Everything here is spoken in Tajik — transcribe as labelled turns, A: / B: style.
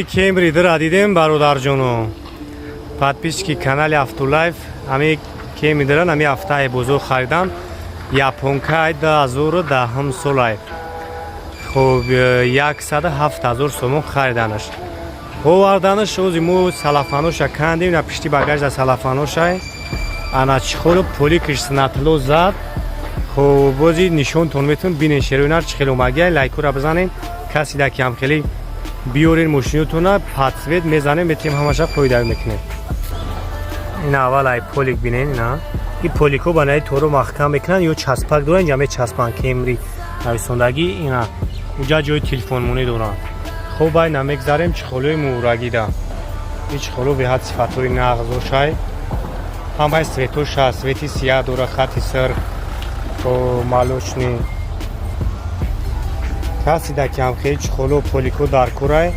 A: Кемри дира дидем, бародарҷоно, подписчики канали Автолайф. Ҳами Кемри диран ҳами ҳафтаи бозор харидан. Японкай, 2010 солай. Хуб, 107 000 сомон хариданаш, оварданаш. Ози мо салафаноша кандем, на пишти багажда салафаношай. Ана чехолу поликаш снатло зад. Хуб, бози нишонтон метун, бинен шероинар чӣ хел омагия. Лайкура бизанем. Каси да ки ҳам хеле биёрен мошинотона, под цвет мезанем, метем, ҳамаша қоида мекунем. Ина аввал ай полик бинен. Ина и полико ба наи торо маҳкам мекунанд ё часпак доранд, инҷа мечаспанд. Кемри нависондагӣ, ина уҷа ҷои телефонмонӣ доранд. Хуб, ай намегзарем чехолои муурагида. И чехоло беҳад сифатҳои нағзошай, ҳамаи цветоша, цвети сияҳ дора, хати сирх, молочный. Каси да ки ҳам хеле чехоло, полико дар курай.